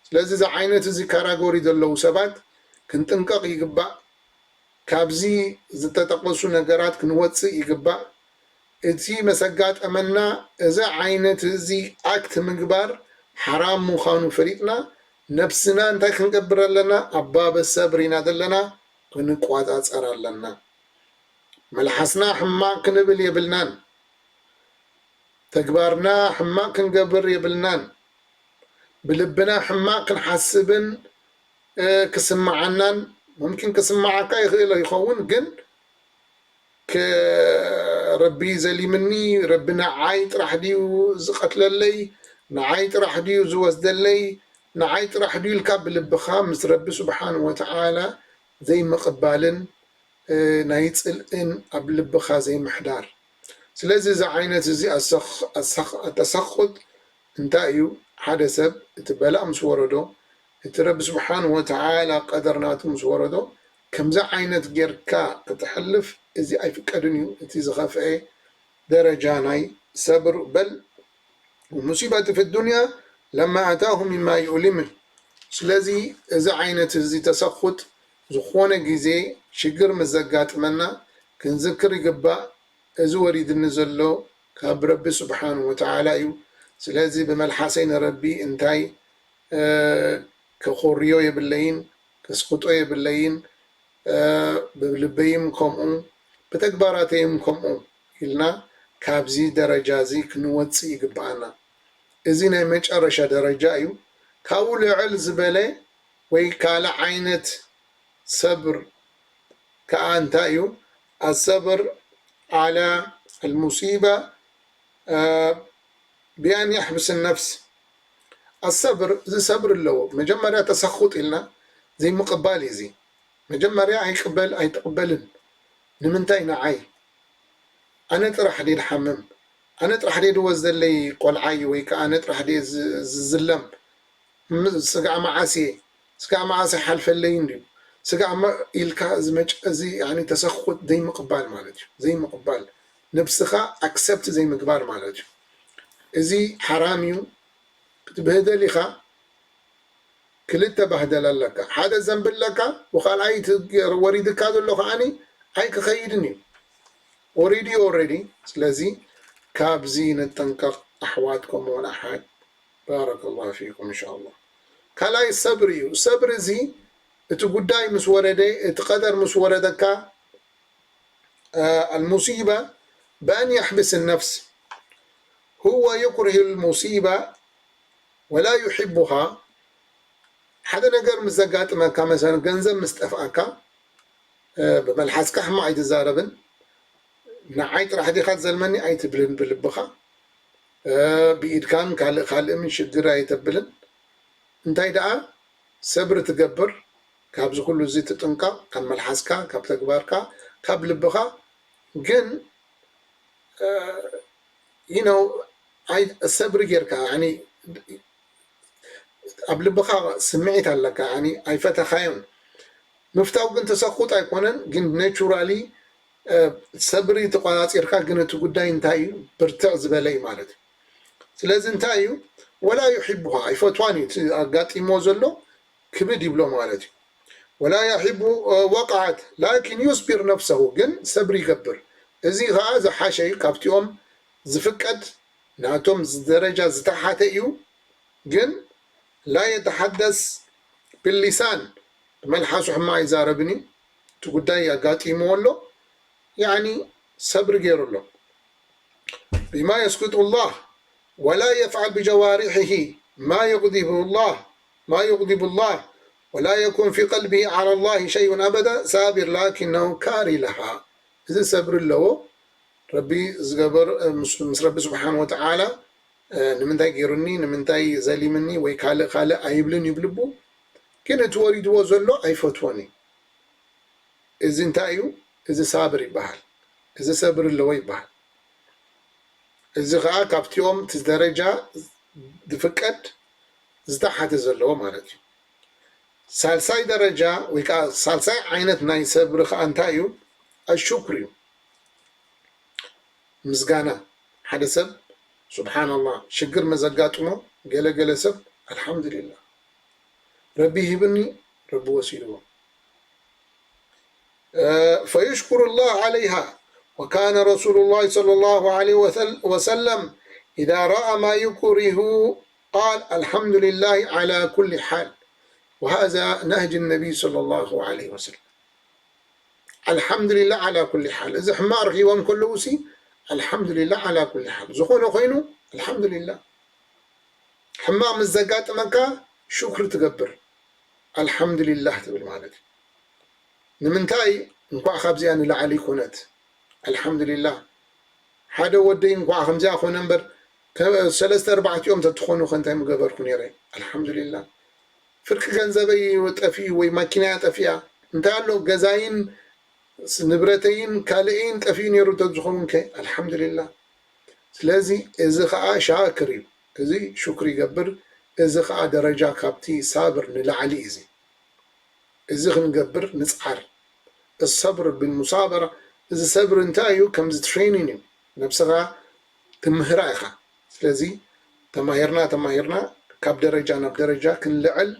ስለዚ እዚ ዓይነት እዚ ካራጎሪ ዘለዉ ሰባት ክንጥንቀቕ ይግባእ። ካብዚ ዝተጠቐሱ ነገራት ክንወጽእ ይግባእ። እቲ መሰጋጠመና እዚ ዓይነት እዚ ኣክት ምግባር ሓራም ምዃኑ ፈሊጥና፣ ነብስና እንታይ ክንገብር ኣለና? ኣባበ ሰብር ኢና ዘለና፣ ክንቋጻጸር ኣለና። መልሓስና ሕማቕ ክንብል የብልናን። ተግባርና ሕማቕ ክንገብር የብልናን። ብልብና ሕማቕ ክንሓስብን፣ እ፣ ክስምዓናን፣ ሙምኪን ክስምዓካ ይኽእል ይኸውን፣ ግን ከ-፣ ረቢ ዘሊምኒ፣ ረቢ ንዓይ ጥራሕ ድዩ ዝቐትለለይ፣ ንዓይ ጥራሕ ድዩ ዝወስደለይ፣ ንዓይ ጥራሕ ድዩ ኢልካ ብልብኻ ምስ ረቢ ስብሓን ወተዓላ ዘይምቕባልን፣ እ፣ ናይ ጽልእን ኣብ ልብኻ ዘይምሕዳር። ስለዚ እዚ ዓይነት እዚ ኣሰኽ-፣ ኣሰኽ-፣ ኣተሰኹጥ እንታይ እዩ? ሓደ ሰብ እቲ በላእ ምስ ወረዶ፣ እቲ ረቢ ስብሓን ወተዓላ ቀደር ናቱ ምስ ወረዶ፣ ከምዚ ዓይነት ጌርካ ክትሕልፍ እዚ ኣይፍቀድን እዩ። እቲ ዝኸፍአ ደረጃ ናይ ሰብር በል ሙሲበት ፊ ዱንያ ለማ ኣታሁ ሚማ ዩእሊም። ስለዚ እዚ ዓይነት እዚ ተሰኹጥ ዝኾነ ግዜ ሽግር ምስ ዘጋጥመና ክንዝክር ይግባእ። እዚ ወሪድኒ ዘሎ ካብ ረቢ ስብሓን ወተዓላ እዩ። ስለዚ ብመልሓሰይ ንረቢ እንታይ ከኾርዮ የብለይን፣ ከስኽጦ የብለይን። ብልበይም ከምኡ ብተግባራተይም ከምኡ ኢልና ካብዚ ደረጃ እዚ ክንወፅእ ይግብኣና። እዚ ናይ መጨረሻ ደረጃ እዩ። ካብኡ ልዕል ዝበለ ወይ ካልእ ዓይነት ሰብር ከኣ እንታይ እዩ? ኣሰብር ዓላ ኣልሙሲባ ብኣን የሕብስ ነፍስ። ኣሰብር፣ እዚ ሰብር ኣለዎ። መጀመርያ ተሰኹጥ ኢልና ዘይምቕባል እዩ እዚ። መጀመርያ ኣይቅበል ኣይትቕበልን። ንምንታይ ንዓይ? ኣነ ጥራሕ ድየ ድሓምም? ኣነ ጥራሕ ድየ ድወዝ ዘለይ ቆልዓ እዩ ወይ ከዓ ኣነ ጥራሕ ድየ ዝ- ዝዝለም? ም- ስጋዕ መዓስ እየ? ስጋዕ መዓስ ይሓልፈለይ እንድዩ? ስጋዕ መ- ኢልካ እዚ መጨ- እዚ ያኒ ተሰኹጥ ዘይምቕባል ማለት እዩ። ዘይምቕባል፣ ነብስኻ ኣክሰፕት ዘይምግባር ማለት እዩ። እዚ ሓራም እዩ። ክትብህደል ኢኻ። ክልተ ባህደል ኣለካ። ሓደ ዘንቢ ኣለካ፣ ወካልኣይ እቲ ገር- ወሪድካ ዘሎ ከዓኒ ኣይክኸይድን እዩ። ወሪዱ እዩ ኦልሬዲ። ስለዚ ካብዚ ንጠንቀቕ ኣሕዋት፣ ከምኡውን ኣሓት። ባረከላሁ ፊኩም እንሻኣላህ። ካልኣይ ሰብሪ እዩ። ሰብሪ እዚ እቲ ጉዳይ ምስ ወረደ፣ እቲ ቀደር ምስ ወረደካ፣ ኣልሙሲባ ብኣን የሕብስ ነፍስ። هو يكره المصيبة ولا يحبها። ሓደ ነገር ምስ ዘጋጥመካ፣ መሰለን ገንዘብ ምስ ጠፍኣካ፣ ብመልሓስካ ሕማቕ ኣይትዛረብን። ንዓይ ጥራሕ ዲኻ ትዘልመኒ ኣይትብልን ብልብኻ። ብኢድካን ካልእ ካልእምን ሽግር ኣይተብልን። እንታይ ደኣ ሰብሪ ትገብር፣ ካብዚ ኩሉ እዚ ትጥንቀቕ፣ ካብ መልሓስካ፣ ካብ ተግባርካ፣ ካብ ልብኻ። ግን you know ኣይ ሰብሪ ጌርካ ያኒ ኣብ ልብኻ ስምዒት ኣለካ፣ ያኒ ኣይፈተኻዮን። ምፍታው ግን ተሰኩጥ ኣይኮነን፣ ግን ናቹራሊ ሰብሪ ተቋጻጺርካ፣ ግን እቲ ጉዳይ እንታይ እዩ ብርትዕ ዝበለ እዩ ማለት እዩ። ስለዚ እንታይ እዩ ወላ ዩሒቡሃ ኣይፈትዋን እዩ፣ እቲ ኣጋጢሞ ዘሎ ክብድ ይብሎ ማለት እዩ። ወላ ዩሒቡ ወቃዓት ላኪን ዩስቢር ነፍሰሁ፣ ግን ሰብሪ ይገብር። እዚ ከዓ ዝሓሸ እዩ፣ ካብቲኦም ዝፍቀድ ናቶም ደረጃ ዝተሓተ እዩ። ግን ላ የተሓደስ ብሊሳን፣ ብመልሓሱ ሕማ ኣይዛረብን እዩ። እቲ ጉዳይ ኣጋጢምዎ ኣሎ፣ ያኒ ሰብሪ ገይሩ ኣሎ። ቢማ የስኩጡ ላህ ወላ የፍዓል ብጀዋሪሒሂ ማ የቅዲቡ ላህ ማ የቅዲቡ ላህ ወላ የኩን ፊ ቀልቢሂ ዓላ ላሂ ሸይኡን ኣበዳ ሳቢር ላኪነሁ ካሪ ለሃ። እዚ ሰብሪ ኣለዎ። ረቢ ዝገበር ምስ ረቢ ስብሓን ወተዓላ ንምንታይ ገይሩኒ፣ ንምንታይ ዘሊምኒ ወይ ካልእ ካልእ ኣይብልን እዩ ብልቡ። ግን እቲ ወሪድዎ ዘሎ ኣይፈትዎን እዩ። እዚ እንታይ እዩ? እዚ ሳብር ይበሃል። እዚ ሰብር ኣለዎ ይበሃል። እዚ ከዓ ካብቲኦም እቲ ደረጃ ዝፍቀድ ዝተሓተ ዘለዎ ማለት እዩ። ሳልሳይ ደረጃ ወይ ከዓ ሳልሳይ ዓይነት ናይ ሰብሪ ከዓ እንታይ እዩ? ኣሹክር እዩ። ምስጋና። ሓደ ሰብ ስብሓንላህ ሽግር መዘጋጥሞ ገለገለ ሰብ ኣልሓምዱሊላህ ረቢ ሂብኒ ረቢ ወሲድዎ ፈዩሽኩሩ ላህ ዓለይሃ ወካነ ረሱሉ ላህ ሰለላሁ ዓለይሂ ወሰለም ኢዛ ረኣ ማ ዩክሪሁ ቃል ኣልሓምዱሊላህ ዓላ ኩሊ ሓል ወሃዛ ነህጅ ነቢይ ሰለላሁ ዓለይሂ ወሰለም። ኣልሓምዱሊላህ ዓላ ኩሊ ሓል። እዚ ሕማቕ ረኺቦም ከለዉ ሲ ኣልሓምዱሊላህ ዓላ ኩሊ ሓል። ዝኾነ ኮይኑ ኣልሓምዱሊላህ። ሕማቕ ምስ ዘጋጥመካ ሹክሪ ትገብር ኣልሓምዱሊላህ ትብል ማለት እዩ። ንምንታይ እንኳዕ ካብዚኣ ንላዕሊ ይኮነት ኣልሓምዱሊላህ። ሓደ ወደይ እንኳዕ ከምዚኣ ኮነ እምበር ሰለስተ ኣርባዕቲኦም ተትኾኑ ከ እንታይ ምገበርኩ ነይረ? ኣልሓምዱሊላህ። ፍርቂ ገንዘበይ ጠፊኡ ወይ ማኪናያ ጠፊኣ እንታይ ኣሎ ገዛይን ንብረተይን ካልእይን ጠፊኡ ነይሩ ተዝኸውን ከ ኣልሓምዱሊላህ። ስለዚ እዚ ከዓ ሻክር እዩ። እዚ ሹክር ይገብር። እዚ ከዓ ደረጃ ካብቲ ሳብር ንላዕሊ እዩ። እዚ እዚ ክንገብር ንፅዓር። الصبر بالمصابرة። እዚ ሰብር እንታይ እዩ? ከምዚ ትሬኒን እዩ። ነብስኻ ትምህራ ኢኻ። ስለዚ ተማሂርና ተማሂርና ካብ ደረጃ ናብ ደረጃ ክንልዕል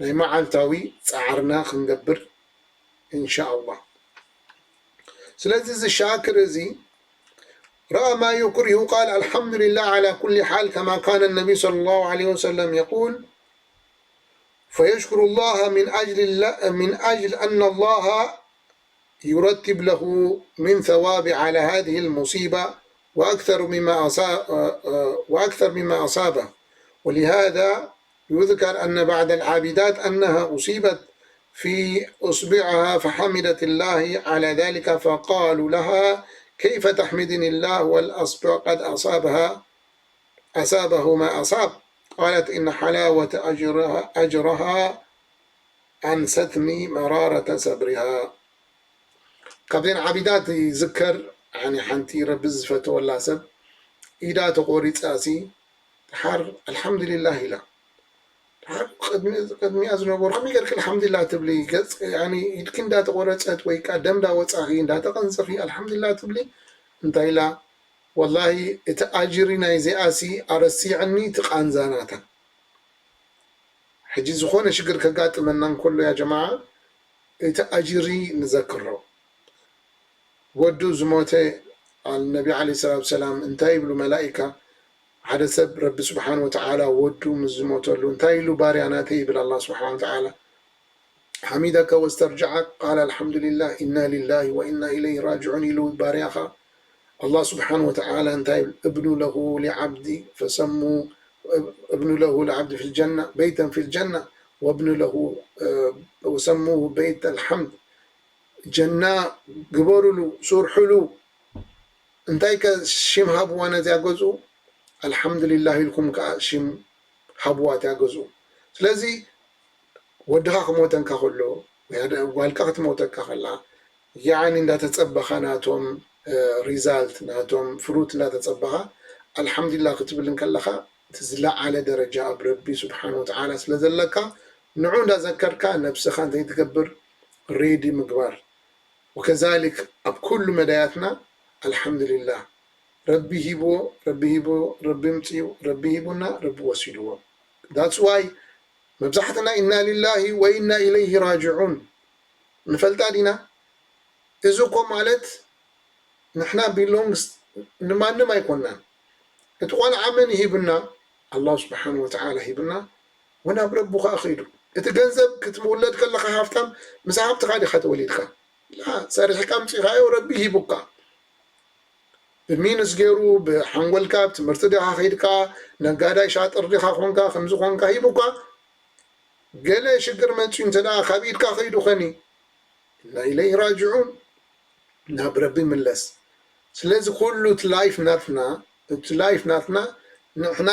ናይ መዓልታዊ ጻዕርና ክንገብር ኢንሻኣላህ። ስለዚ እዚ ሻክር እዚ رأى ما يكره قال: الحمد لله على كل حال، كما كان النبي صلى الله عليه وسلم يقول: فيشكر الله من أجل الله، من أجل أن الله يرتب له من ثواب على هذه المصيبة وأكثر مما أصا-، وأكثر مما أصابه. ولهذا يذكر أن بعض العابدات أنها أصيبت في إصبعها فحمدت الله على ذلك، فقالوا لها: كيف تحمدني الله والأصبع قد أصابها، أصابه ما أصاب؟ قالت: إن حلاوة أجرها، أجرها أنستني مرارة صبرها. ካብዘን ዓቢዳት ይዝከር፣ ያኒ ሓንቲ ረቢ ዝፈተወላ ሰብ ኢዳ ተቆሪጻ ሲ፣ ድሓር ኣልሓምዱሊላህ ኢላ። ድሓር ቅድሚ-፣ ቅድሚኣ ዝነበሩ ከመይ ጌርኪ ኣልሓምዱሊላህ ትብሊ? ገጽ፣ ያኒ ኢድኪ እንዳተቆረጸት ወይ ከኣ ደም እንዳወጻኺ፣ እንዳተቐንጸኺ ኣልሓምዱሊላህ ትብሊ? እንታይ ኢላ? ወላሂ እቲ ኣጅሪ ናይዚኣ ሲ ኣረሲዕኒ፣ እቲ ቃንዛ ናታ። ሕጂ ዝኾነ ሽግር ከጋጥመና እንከሎ ያ ጀማዓ፣ እቲ ኣጅሪ ንዘክሮ። ወዱ ዝሞተ፣ ነቢ ዓለይሂ ሰላቱ ሰላም እንታይ ይብሉ መላኢካ? ሓደ ሰብ ረቢ ስብሓን ወተዓላ ወዱ ምስ ዝሞተሉ እንታይ ኢሉ? ባርያ ናተይ ይብል ኣላህ ስብሓን ወተዓላ። حمدك واسترجعك قال: الحمد لله، إنا لله وإنا إليه راجعون ኢሉ ባርያኻ። ኣላህ ስብሓን ወተዓላ እንታይ ይብል? ابنوا له لعبدي فسموا، ابنوا له لعبدي في الجنة بيتا في الجنة وابنوا له، እ፣ وسموه بيت الحمد። ጀና ግበሩሉ፣ ስርሑሉ። እንታይ ከ ሽም ሃብዋ ነዚኣ ገዝኡ? ኣልሓምዱሊላህ ኢልኩም ከኣ ሽም ሃብዋ እቲኣ ገዝኡ። ስለዚ ወድኻ ክሞተንካ ከሎ፣ ወይ ሓደ ጓልካ ክትሞተካ ከላ፣ ያዕኒ እንዳተጸበኻ ናቶም፣ እ፣ ሪዛልት፣ ናቶም ፍሩት እንዳተጸበኻ፣ ኣልሓምዱሊላህ ክትብል እንከለኻ፣ እቲ ዝለዓለ ደረጃ ኣብ ረቢ ስብሓን ወተዓላ ስለ ዘለካ፣ ንዑ እንዳዘከርካ ነብስኻ እንታይ ትገብር? ሬዲ ምግባር። ወከዛሊክ ኣብ ኩሉ መዳያትና ኣልሓምዱሊላህ፣ ረቢ ሂብዎ፣ ረቢ ሂብዎ፣ ረቢ ምጽኡ፣ ረቢ ሂቡና፣ ረቢ ወሲድዎ። That's why መብዛሕትና ኢና ሊላሂ ወኢና ኢለይሂ ራጅዑን ንፈልጣ ዲና? እዚ እኮ ማለት ንሕና ቢሎንግስ ንማንም ኣይኮናን። እቲ ቆልዓ መን ሂብና? ኣላህ ስብሓን ወተዓላ ሂብና፣ ወናብ ረቡ ኸዓ ኸይዱ። እቲ ገንዘብ ክትውለድ ከለኻ ሃፍታም፣ ምስ ሃብትኻ ዲኻ ተወሊድካ? ላ፣ ሰሪሕካ ኣምጺኻዮ፣ ረቢ ሂቡካ። ብሚንስ ገይሩ፣ ብሓንጎልካ፣ ኣብ ትምህርቲ ዲኻ ኸይድካ፣ ነጋዳይ ሻጥር ዲኻ ኾንካ፣ ከምዚ ኾንካ ሂቡካ። ገለ ሽግር መጺኡ እንተ ደኣ ካብ ኢድካ ኸይዱ ኸኒ፣ ኢና ኢለይሂ ራጅዑን፣ ናብ ረቢ ምለስ። ስለዚ ኩሉ እቲ ላይፍ ናትና፣ እቲ ላይፍ ናትና፣ ንሕና፣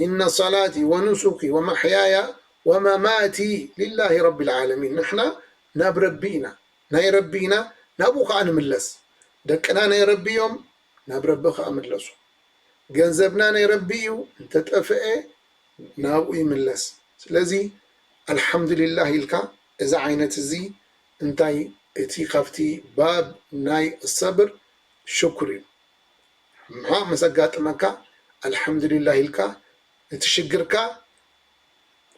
ኢነ ሰላቲ ወኑሱኪ ወመሕያያ ወመማቲ ሊላሂ ረቢል ዓለሚን። ንሕና ናብ ረቢ ኢና፣ ናይ ረቢ ኢና፣ ናብኡ ኸዓ ንምለስ። ደቅና ናይ ረቢ እዮም፣ ናብ ረቢ ኸዓ ምለሱ። ገንዘብና ናይ ረቢ እዩ፣ እንተጠፍአ ናብኡ ይምለስ። ስለዚ ኣልሓምዱሊላህ ኢልካ፣ እዚ ዓይነት እዚ እንታይ፣ እቲ ካብቲ ባብ ናይ ሰብር ሽኩር እዩ። ሕማቕ ምስ ኣጋጥመካ ኣልሓምዱሊላህ ኢልካ፣ እቲ ሽግርካ፣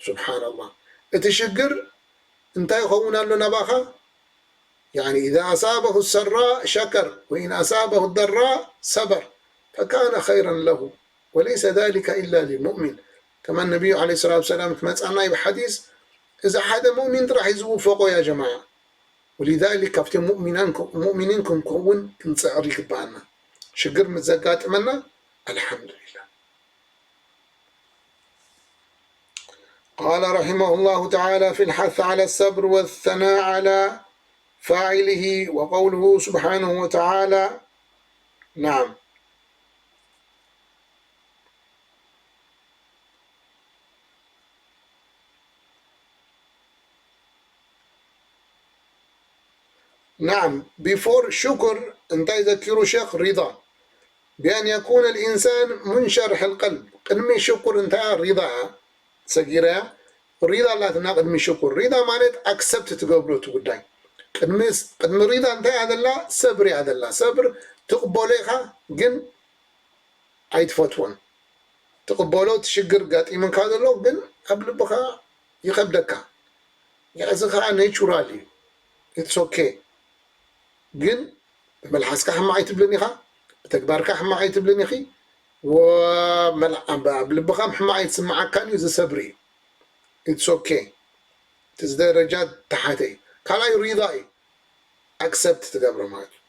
ሱብሓነላህ፣ እቲ ሽግር እንታይ ይኸውን ኣሎ ናባኻ? ያዕኒ፣ إذا أصابه السراء شكر وإن أصابه الضراء صبر فكان خيرا له وليس ذلك إلا للمؤمن። ከማን ነቢዩ ዓለይሂ ሰላቱ ወሰላም ክመጻና እዩ ብሓዲስ፣ እዚ ሓደ ሙእሚን ጥራሕ እዩ ዝውፈቆ ያ ጀማዓ። ወሊዛሊክ ካብቲ ሙእሚናን፣ ሙእሚኒን ክንከውን ክንጽዕር ይግባኣና። ሽግር ምስ ዘጋጥመና ኣልሓምዱሊላህ። قال رحمه الله تعالى في الحث على الصبر والثناء على فاعله وقوله سبحانه وتعالى، نعم. نعم، before ሽኩር እንታይ ዘኪሩ ሸኽ? ሪዳ። بأن يكون الإنسان منشرح القلب። ቅድሚ ሽኩር እንታይ ሪዳ ሰጊረያ? ሪዳ ኣላትና ቅድሚ ሽኩር። ሪዳ ማለት ኣክሰፕት ትገብሮ እቲ ጉዳይ። ቅድሚ፣ ቅድሚ ሪዳ እንታይ እያ ዘላ? ሰብር እያ ዘላ። ሰብር ትቕበሎ ኢኻ፣ ግን ኣይትፈትዎን። ትቕበሎ፣ እቲ ሽግር ጋጢሙካ ዘሎ ግን ኣብ ልብኻ ይኸብደካ። እዚ ከዓ ኔቹራል እዩ። It's okay። ግን ብመልሓስካ ሕማቕ ኣይትብልን ኢኻ፣ ብተግባርካ ሕማቕ ኣይትብልን ኢኺ። ወመል-፣ ኣብ ኣብ ልብኻ ሕማቕ ኣይትስምዓካን እዩ፣ እዚ ሰብሪ እዩ። It's okay። እቲ ደረጃ ተሓተ እዩ። ካልኣይ ሪዳ እዩ። ኣክሰፕት ትገብሮ ማለት እዩ።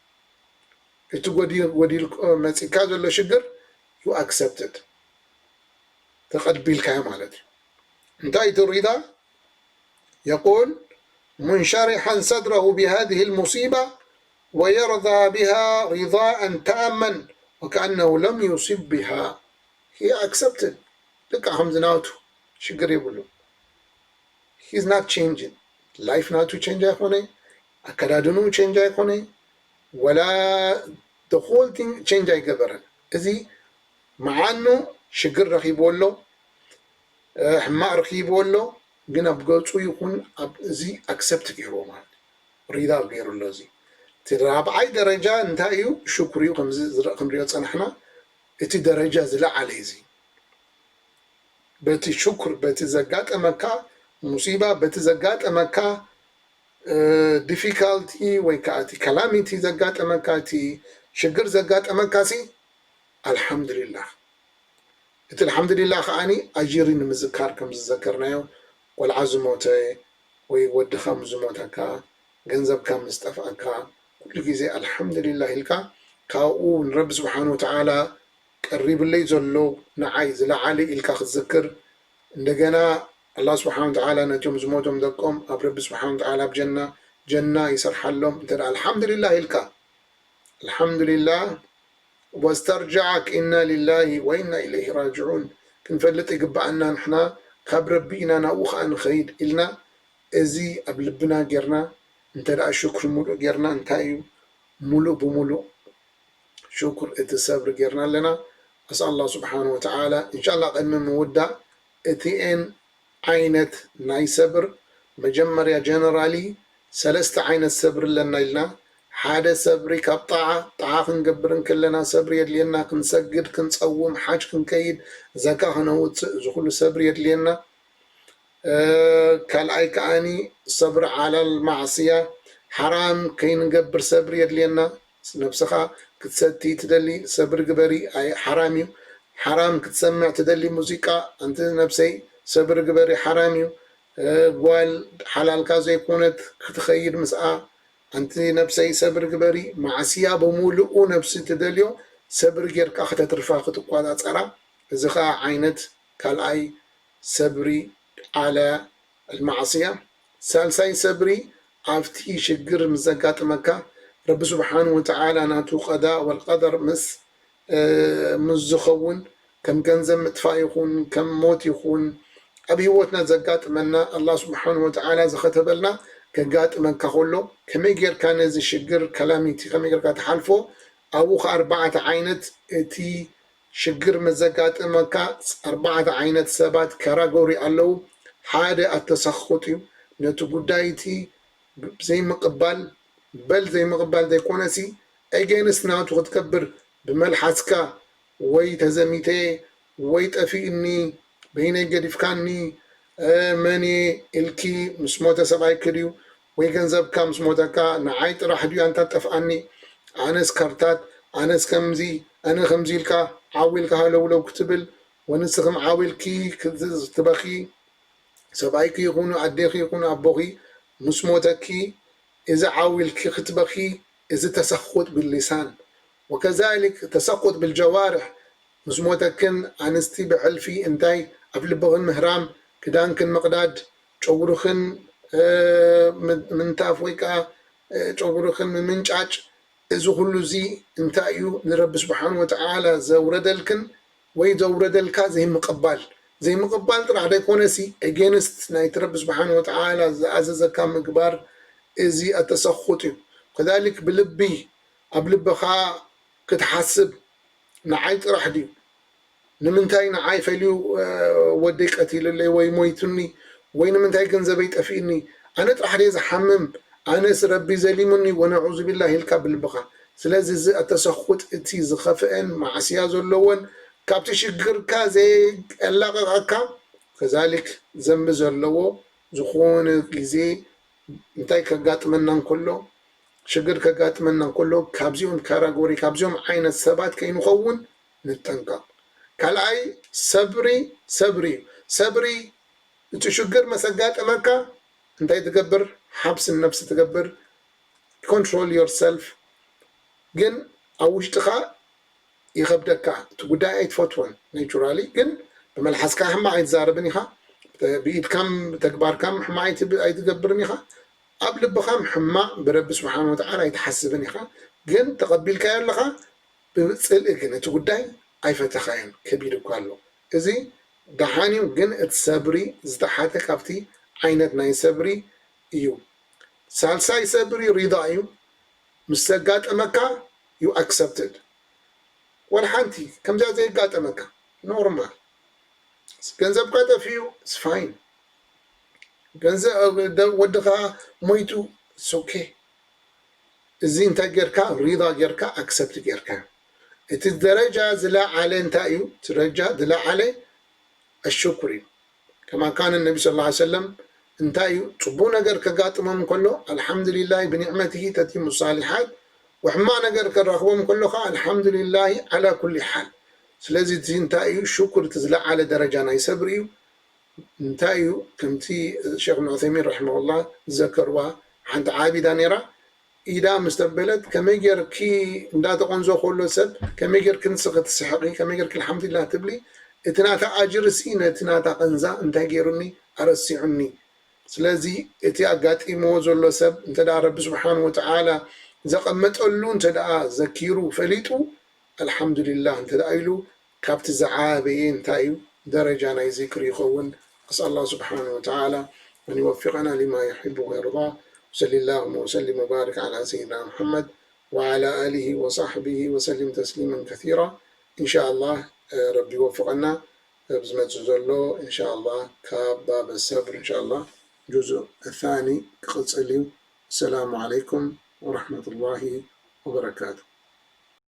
እቲ ጎዲ-፣ ጎዲል መፂካ ዘሎ ሽግር you accepted፣ ተቐቢልካዮ ማለት እዩ። እንታይ እቲ ሪዳ؟ يقول منشرحا صدره بهذه المصيبة ويرضى بها رضاء تاما وكأنه لم يصب بها. He accepted. ልክዕ ከምዚ ናቱ ሽግር የብሉ። He's not changing. ላይፍ ናቱ ቼንጅ ኣይኮነ፣ ኣከዳድንኡ ቼንጅ ኣይኮነ፣ ወላ the whole thing ቼንጅ ኣይገበረን። እዚ መዓኑ ሽግር ረኺብዎ ኣሎ፣ እ፣ ሕማቕ ረኺብዎ ኣሎ፣ ግን ኣብ ገጹ ይኹን ኣብ እዚ ኣክሰፕት ገይርዎ ማለት እዩ። ሪዳ ገይሩ ኣሎ። እዚ እቲ ራብዓይ ደረጃ እንታይ እዩ? ሽኩር እዩ። ከምዚ ዝረ-፣ ክንሪኦ ጸናሕና፣ እቲ ደረጃ ዝለዓለ እዩ። እዚ በቲ ሽኩር፣ በቲ ዘጋጠመካ ሙሲባ፣ በቲ ዘጋጠመካ፣ እ፣ ዲፊካልቲ ወይ ከዓ እቲ ካላሚቲ ዘጋጠመካ፣ እቲ ሽግር ዘጋጠመካ ሲ፣ ኣልሓምዱሊላህ። እቲ ኣልሓምዱሊላህ ከዓኒ ኣጂሪ ንምዝካር ከም ዝዘከርናዮ፣ ቆልዓ ዝሞተ ወይ ወድኻ ምስ ዝሞተካ፣ ገንዘብካ ምስ ጠፍኣካ፣ ኩሉ ግዜ ኣልሓምዱሊላህ ኢልካ፣ ካብኡ ንረቢ ስብሓን ወተዓላ ቀሪብለይ ዘሎ ንዓይ ዝለዓለ ኢልካ ክትዝክር፣ እንደገና ኣላህ ስብሓን ወተዓላ ነቶም ዝሞቶም ደቆም ኣብ ረቢ ስብሓን ወተዓላ ኣብ ጀና፣ ጀና ይሰርሓሎም። እንተ ደኣ ኣልሓምዱሊላህ ኢልካ፣ ኣልሓምዱሊላህ ወስተርጅዓክ፣ ኢና ሊላሂ ወኢና ኢለይሂ ራጅዑን። ክንፈልጥ ይግብኣና፣ ንሕና ካብ ረቢ ኢና፣ ናብኡ ኸዓ ንኸይድ ኢልና፣ እዚ ኣብ ልብና ጌርና፣ እንተ ደኣ ሽክሪ ሙሉእ ጌርና፣ እንታይ እዩ? ሙሉእ ብሙሉእ ሽኩር እቲ ሰብሪ ጌርና ኣለና። ኣስኣል ኣላህ ስብሓን ወተዓላ፣ እንሻላ ቅድሚ ምውዳእ፣ እቲኤን ዓይነት ናይ ሰብር፣ መጀመርያ ጀነራሊ ሰለስተ ዓይነት ሰብሪ ኣለና ኢልና። ሓደ ሰብሪ ካብ ጣዓ፣ ጣዓ ክንገብር እንከለና ሰብሪ የድልየና፣ ክንሰግድ፣ ክንጸውም፣ ሓጅ ክንከይድ፣ ዘካ ክነውጽእ፣ እዚ ኩሉ ሰብሪ የድልየና። እ፣ ካልኣይ ከዓኒ ሰብሪ ዓላል ማዕስያ፣ ሓራም ከይንገብር ሰብሪ የድልየና። ነብስኻ ክትሰቲ ትደሊ ሰብሪ ግበሪ፣ ኣይ ሓራም እዩ። ሓራም ክትሰምዕ ትደሊ ሙዚቃ፣ ኣንቲ ነብሰይ ሰብሪ ግበሪ፣ ሓራም እዩ። እ፣ ጓል ሓላልካ ዘይኮነት ክትኸይድ ምስኣ፣ ኣንቲ ነብሰይ ሰብሪ ግበሪ። ማዕስያ ብምሉኡ ነብሲ ትደልዮ ሰብሪ ጌርካ ከተትርፋ ክትቆጻጸራ፣ እዚ ኸኣ ዓይነት ካልኣይ ሰብሪ ዓላ ኣልማዕስያ። ሳልሳይ ሰብሪ ኣብቲ ሽግር ምስ ዘጋጥመካ ረቢ ስብሓን ወተዓላ ናቱ ቀዳ ወልቀደር ምስ፣ እ፣ ምስ ዝኸውን ከም ገንዘብ ምጥፋእ ይኹን ከም ሞት ይኹን ኣብ ህይወትና ዘጋጥመና ኣላህ ስብሓን ወተዓላ ዝኸተበልና ከጋጥመካ ከሎ ከመይ ጌርካ ነዚ ሽግር ከላሚቲ ከመይ ጌርካ ትሓልፎ ኣብኡ ከ ኣርባዕተ ዓይነት እቲ ሽግር ምስ ዘጋጥመካ ኣርባዕተ ዓይነት ሰባት ካራጎሪ ኣለዉ። ሓደ ኣተሰኹጥ እዩ። ነቲ ጉዳይ እቲ ዘይምቕባል፣ በል ዘይምቕባል ዘይኮነሲ ኤጌንስት ናቱ ክትገብር ብመልሓስካ ወይ ተዘሚተ ወይ ጠፊእኒ በይነይ ገዲፍካኒ፣ እ፣ መን እየ ኢልኪ ምስ ሞተ ሰብኣይኪ ድዩ ወይ ገንዘብካ ምስ ሞተካ ንዓይ ጥራሕ ድዩ ኣንታ ጠፍኣኒ? ኣነስ ካርታት፣ ኣነስ ከምዚ፣ ኣነ ከምዚ ኢልካ ዓው ኢልካ ሃለውለው ክትብል፣ ወንስኺም ዓው ኢልኪ ክት-፣ ክትበኺ፣ ሰብኣይኪ ይኹኑ ኣዴኺ ይኹኑ ኣቦኺ ምስ ሞተኪ፣ እዚ ዓው ኢልኪ ክትበኺ፣ እዚ ተሰኹጥ ብሊሳን። ወከዛሊክ ተሰኹጥ ብልጀዋርሕ፣ ምስ ሞተክን ኣንስቲ ብሕልፊ እንታይ ኣብ ልብኽን ምህራም፣ ክዳንክን ምቕዳድ፣ ጨጉርኽን፣ እ፣ ም-፣ ምንታፍ ወይ ከኣ፣ እ፣ ጨጉርኽን ምምንጫጭ፣ እዚ ኩሉ እዚ እንታይ እዩ? ንረቢ ስብሓን ወተዓላ ዘውረደልክን ወይ ዘውረደልካ ዘይምቕባል። ዘይምቕባል ጥራሕ ዘይኮነሲ፣ ኤጌንስት ናይቲ ረቢ ስብሓን ወተዓላ ዝኣዘዘካ ምግባር፣ እዚ ኣተሰኹጥ እዩ። ከዛሊክ ብልቢ፣ ኣብ ልብኻ ክትሓስብ፣ ንዓይ ጥራሕ ድዩ? ንምንታይ ንዓይ ፈልዩ፣ እ፣ ወደይ ቀቲሉለይ ወይ ሞይቱኒ? ወይ ንምንታይ ገንዘበይ ጠፊእኒ? ኣነ ጥራሕ ድየ ዝሓምም? ኣነስ ረቢ ዘሊሙኒ? ወነዑዙ ቢላህ ኢልካ ብልብኻ። ስለዚ እዚ ኣተሰኹጥ እቲ ዝኸፍአን ማዕስያ ዘለዎን ካብቲ ሽግርካ ዘየላቕቐካ፣ ከዛሊክ ዘንቢ ዘለዎ ዝኾነ ግዜ እንታይ ከጋጥመና እንከሎ፣ ሽግር ከጋጥመና እንከሎ፣ ካብዚኦም ካራጎሪ፣ ካብዚኦም ዓይነት ሰባት ከይንኸውን ንጠንቀቕ። ካልኣይ፣ ሰብሪ፣ ሰብሪ እዩ። ሰብሪ፣ እቲ ሽግር መስ ኣጋጠመካ፣ እንታይ ትገብር? ሓብሲ ነብሲ ትገብር፣ control yourself። ግን ኣብ ውሽጥኻ ይኸብደካ፣ እቲ ጉዳይ ኣይትፈትዎን ናቹራሊ። ግን ብመልሓስካ ሕማቕ ኣይትዛረብን ኢኻ፣ ብኢድካም ብተግባርካም ሕማቕ ኣይትብ-፣ ኣይትገብርን ኢኻ። ኣብ ልብኻም ሕማቕ ብረቢ ስብሓን ወተዓላ ኣይትሓስብን ኢኻ። ግን ተቐቢልካዮ ኣለኻ፣ ብጽልኢ ግን እቲ ጉዳይ ኣይፈተኻዮን፣ ከቢድ እኳ ኣሎ። እዚ ደሓን እዩ፣ ግን እቲ ሰብሪ ዝተሓተ ካብቲ ዓይነት ናይ ሰብሪ እዩ። ሳልሳይ ሰብሪ ሪዳ እዩ። ምስ ዘጋጠመካ you accepted። ወላ ሓንቲ ከምዚኣ ዘይጋጠመካ ኖርማል። ገንዘብካ ጠፊኡ፣ it's fine። ገንዘብ ደ-፣ ወድኻ ሞይቱ፣ it's okay። እዚ እንታይ ጌርካ? ሪዳ ጌርካ፣ ኣክሰፕት ጌርካ። እቲ ደረጃ ዝለዓለ እንታይ እዩ? እቲ ደረጃ ዝለዓለ ኣሽኩር እዩ። ከማ ካነ ነቢ ሰለላሁ ዐለይሂ ወሰለም እንታይ እዩ? ጽቡቕ ነገር ከጋጥሞም እንከሎ፣ ኣልሓምዱሊላሂ ብኒዕመቲሂ ተቲሙ ሳሊሓት፣ ወሕማቕ ነገር ከራኽቦም እንከሎ ኸዓ፣ ኣልሓምዱሊላሂ ዓላ ኩሊ ሓል። ስለዚ እቲ እንታይ እዩ? ሽኩር እቲ ዝለዓለ ደረጃ ናይ ሰብሪ እዩ። እንታይ እዩ? ከምቲ ሼኽ እብን ዑሰይሚን ረሒመሁላህ ዝዘከርዋ ሓንቲ ዓቢዳ ነይራ። ኢዳ ምስ ተበለት፣ ከመይ ጌርኪ እንዳተቆንዞ ከሎ ሰብ፣ ከመይ ጌርኪ ንስኺ ትስሕቂ፣ ከመይ ጌርኪ ኣልሓምዱሊላህ ትብሊ? እቲ ናታ ኣጅርሲ ነቲ ናታ ቃንዛ እንታይ ጌሩኒ? ኣረሲዑኒ። ስለዚ እቲ ኣጋጢምዎ ዘሎ ሰብ እንተ ደኣ ረቢ ስብሓን ወተዓላ ዘቐመጠሉ እንተ ደኣ ዘኪሩ ፈሊጡ፣ ኣልሓምዱሊላህ እንተ ደኣ ኢሉ፣ ካብቲ ዝዓበየ እንታይ እዩ? ደረጃ ናይ ዚክሪ ይኸውን። أسأل الله سبحانه وتعالى أن يوفقنا لما يحب ويرضى. وصل اللهم وسلم وبارك على سيدنا محمد وعلى آله وصحبه وسلم تسليما كثيرا. إن شاء الله، እ፣ ረቢ ይወፍቐና። ኣብ ዝመጽእ ዘሎ፣ إن شاء الله፣ ካብ ባብ ሰብር፣ إن شاء الله፣ ጁዙእ ثاني ክቕጽል እዩ። السلام عليكم ورحمة الله وبركاته.